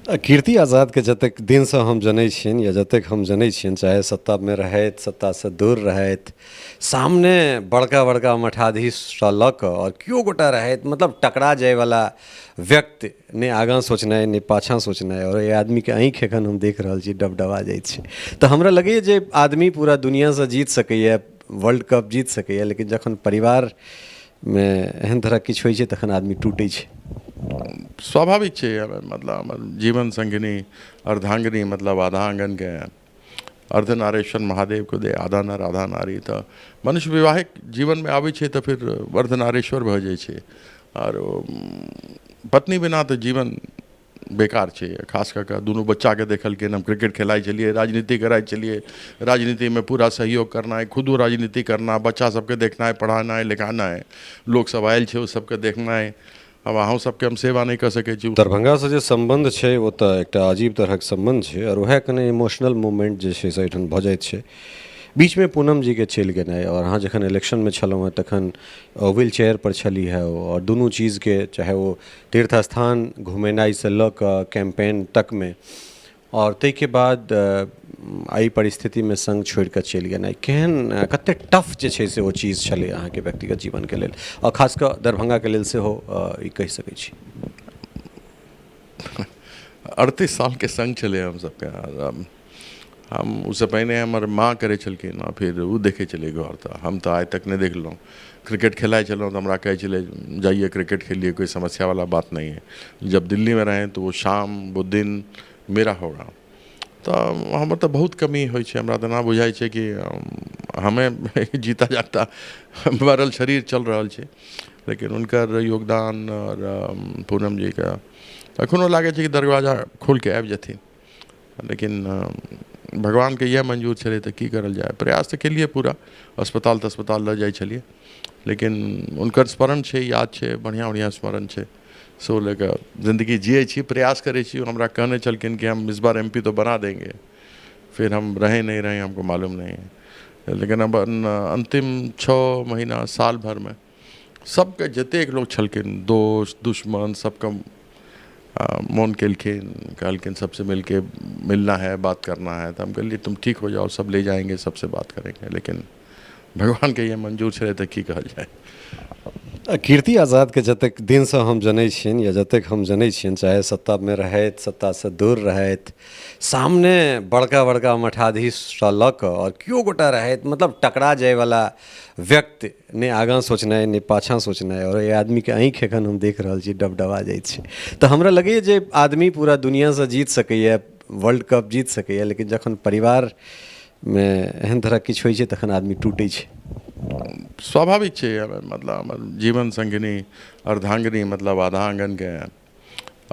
कीर्ति आजादके जतेक दिनसँ हम जनै छियनि या जतेक हम जनै छियनि, चाहे सत्तामे रहथि, सत्तासँ दूर रहथि, सामने बड़का बड़का मठाधीशसँ लऽ कऽ आओर केओ गोटा रहथि, मतलब टकरा जाइवला व्यक्ति नहि, आगाँ सोचनाइ नहि पाछाँ सोचनाइ। आओर एहि आदमीके आँखि एखन हम देख रहल छी डबडबा जाइ छै। तऽ हमरा लगैए जे आदमी पूरा दुनिआँसँ जीत सकैए, वर्ल्ड कप जीत सकैए, लेकिन जखन परिवारमे एहन तरहक किछु होइ छै तखन आदमी टूटै छै। स्वाभाविक छै। मतलब हमर जीवन संगिनी अर्धांगिनी, मतलब आधा आंगनके अर्धनारेश्वर महादेव को दे आधा नर आधा नारी। तऽ मनुष्य विवाहिक जीवनमे आबै छै तऽ फिर अर्धनारेश्वर भऽ जाइ छै। आर पत्नी बिना तऽ जीवन बेकार छै। खास कऽ कऽ दुनू बच्चाके देखलखिन। हम क्रिकेट खेलाइ छलियै, राजनीति कराइ छलियै, राजनीतिमे पूरा सहयोग करनाइ, खुदो राजनीति करना, बच्चा सबके देखनाइ, पढ़ानाइ लिखानाइ, लोकसब आयल छै ओ सबके देखनाइ। आब अहूँ सबके हम सेवा नहि कऽ सकै छी। दरभंगासँ जे सम्बन्ध छै ओ तऽ एकटा अजीब तरहक सम्बन्ध छै, आओर वएह कने इमोशनल मोमेंट जे छै से एहिठाम भऽ जाइत छै। बीचमे पूनम जीके चलि गेनाइ, आओर अहाँ जखन इलेक्शनमे छलहुँ हेँ तखन व्हील चेयरपर छलीह ओ, आओर दुनू चीजके, चाहे ओ तीर्थ स्थान घुमेनाइसँ लऽ कऽ कैम्पेन तकमे, आओर ताहिके बाद एहि परिस्थितिमे सङ्ग छोड़िकऽ चलि गेनाइ, केहन कतेक टफ जे छै से ओ चीज छलै अहाँके व्यक्तिगत जीवनके लेल, आओर खास कऽ दरभंगाके लेल सेहो ई कहि सकै छी? 38 सालके सङ्ग छलै हम सबके। हम ओहिसँ पहिने हमर माँ करै छलखिन आ फेर ओ देखै छलै घर, तऽ हम तऽ आइ तक नहि देखलहुँ। क्रिकेट खेलाइ छलहुँ तऽ हमरा कहै छलै, जाइए क्रिकेट खेलिए, कोई समस्या वाला बात नहीं है। जब दिल्ली में रहे तो वो शाम वो दिन मेरा होगा। तऽ हमर तऽ बहुत कमी होइ छै। हमरा तऽ एना बुझाइ छै कि हमे जीता जागता मरल शरीर चल रहल छै। लेकिन हुनकर योगदान आओर पूनम जीके एखनो लागै छै कि दरवाजा खोलिके आबि जेथिन, लेकिन भगवानके इएह मंजूर छलै तऽ की करल जाय? प्रयास तऽ केलियै पूरा, अस्पताल तस्पताल लऽ जाइ छलियै, लेकिन हुनकर स्मरण छै, याद छै, बढ़िआँ बढ़िआँ स्मरण छै। सो लऽ कऽ जिन्दगी जियै छी, प्रयास करै छी। हमरा कहने छलखिन कि हम इस बार एम पी तो बना देंगे, फिर हम रहे नहीं रहे हमको मालूम नहीं है। लेकिन अब अन्तिम 6 महीना साल भरमे सबके जतेक लोक छलखिन, दोस्त दुश्मन, सबके मोन केलखिन, कहलखिन सबसे मिलके मिलना है, बात करना है। तऽ हम कहलियै, तुम ठीक हो जाओ, सब ले जाएंगे, सबसे बात करेंगे। लेकिन भगवानके इएह मंजूर छलै तऽ की कहल जाय? कीर्ति आजादके जतेक दिनसँ हम जनै छियनि या जतेक हम जनै छियनि, चाहे सत्तामे रहथि, सत्तासँ दूर रहथि, सामने बड़का बड़का मठाधीशसँ लऽ कऽ आओर केओ गोटा रहथि, मतलब टकरा जाइवला व्यक्ति नहि, आगाँ सोचनाइ नहि पाछाँ सोचनाइ। आओर एहि आदमीके आँखि एखन हम देख रहल छी डबडबा जाइ छै। तऽ हमरा लगैए जे आदमी पूरा दुनिआँसँ जीत सकैए, वर्ल्ड कप जीत सकैए, लेकिन जखन परिवारमे एहन तरहक किछु होइ छै तखन आदमी टूटै छै। स्वाभाविक छै। मतलब हमर जीवन संगिनी अर्धांगिनी, मतलब आधा आंगनके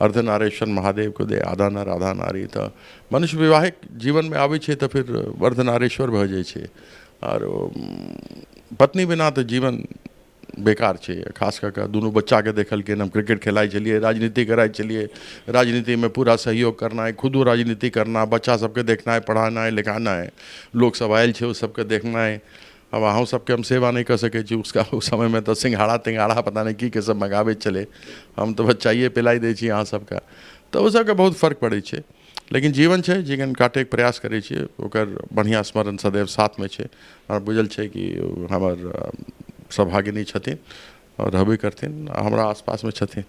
अर्धनारेश्वर महादेव को दे आधा नर आधा नारी। तऽ मनुष्य विवाहिक जीवनमे आबै छै तऽ फिर अर्धनारेश्वर भऽ जाइ छै। आर पत्नी बिना तऽ जीवन बेकार छै। खास कऽ कऽ दुनू बच्चाके देखलखिन। हम क्रिकेट खेलाइ छलियै, राजनीति कराइ छलियै, राजनीतिमे पूरा सहयोग करनाइ, खुदो राजनीति करना, बच्चा सबके देखनाइ, पढ़ानाइ लिखानाइ, लोकसब आयल छै ओ सबके देखनाइ। आब अहूँ सबके हम सेवा नहि कऽ सकै छी। उसका उस समयमे तऽ सिंघाड़ा तिंघाड़ा पता नहि की की सब मँगाबै छलै, हम तऽ बस चाइए पिलाइ दै छी अहाँ सबके। तऽ ओ सबके बहुत फर्क पड़ै छै, लेकिन जीवन छै, जीवन काटैके प्रयास करै छियै। ओकर बढ़िआँ स्मरण सदैव साथमे छै। हमरा बुझल छै कि हमर सौभागिनी छथिन आओर रहबे करथिन, हमरा आसपासमे छथिन।